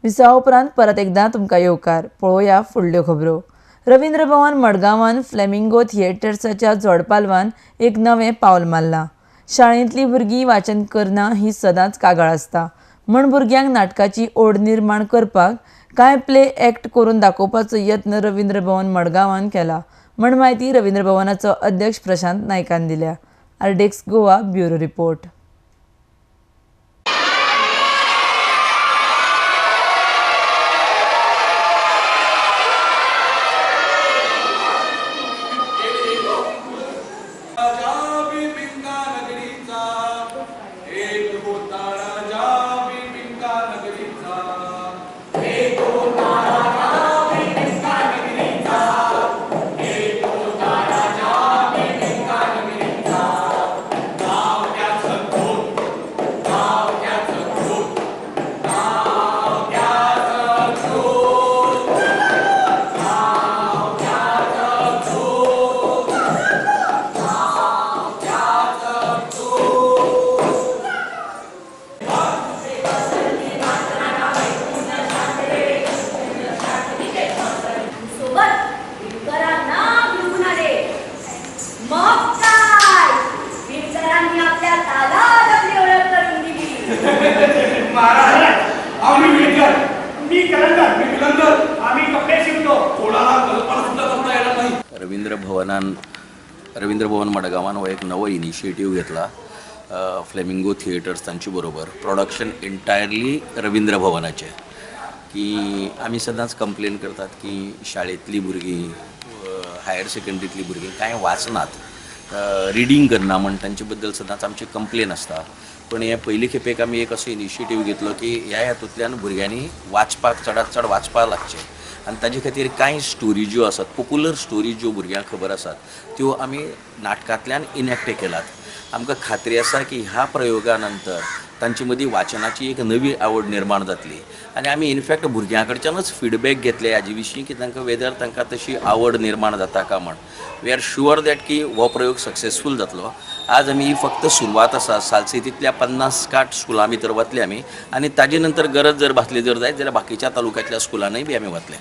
विसवा उपरांत परत एकदां तुमकां येवकार. पळोवया फुडल्यो खबरो. रवींद्र भवन मडगांवान फ्लेमिंगो थिएटर्साच्या जोडपालवान एक नवें पावल मारलां. शाळेंतलीं भुरगीं वाचन करना ही सदांच कागाळ आसता म्हण भुरग्यांक नाटकाची ओड निर्माण करपाक कांय प्ले एक्ट करून दाखोवपाचो यत्न रवींद्र भवन मडगांवान केला म्हण म्हायती रवींद्र भवनाचो अध्यक्ष प्रशांत नायकान दिल्या. आरडेक्स गोवा ब्युरो रिपोर्ट. रवींद्र भवन मडगांवान हो एक नवो इनिशिएटीव घेतला फ्लेमिंगो थिएटर्स तांचे बरोबर. प्रोडक्शन एंटायरली रवींद्र भवनाचें की आमी सदांच कंप्लेन करतात की शाळेंतलीं भुरगीं हायर सेकंडरींतलीं भुरगीं कांय वाचनात, रिडींग करना म्हण तांचे बद्दल सदांच आमची कंप्लेन आसता. पण हे पयले खेपेक आमी एक असो इनिशिएटीव घेतलो की ह्या हातूंतल्यान भुरग्यांनी वाचपाक चडांत चड वाचपाक लागचें आनी ताजे खातीर कांय स्टोरी ज्यो आसात, पोपुलर स्टोरी ज्यो भुरग्यांक खबर आसात त्यो आमी नाटकांतल्यान इनॅक्ट केलात. आमकां खात्री आसा की ह्या प्रयोगा नंतर तांचे मदीं वाचनाची एक नवी आवड निर्माण जातली आनी आमी इनफॅक्ट भुरग्यां कडच्यानूच फिडबॅक घेतले हाजे विशीं की तांकां वेदर तांकां तशी आवड निर्माण जाता काय म्हण. We are sure that की हो प्रयोग सक्सेसफूल जातलो. आज आमी ही फक्त सुरवात आसा. सालसेतींतल्या 50 स्कुलां भितर वतले आमी आनी ताजे नंतर गरज जर भासली जर जायत जाल्यार बाकीच्या तालुक्यांतल्या स्कुलांनीय बी आमी वतले.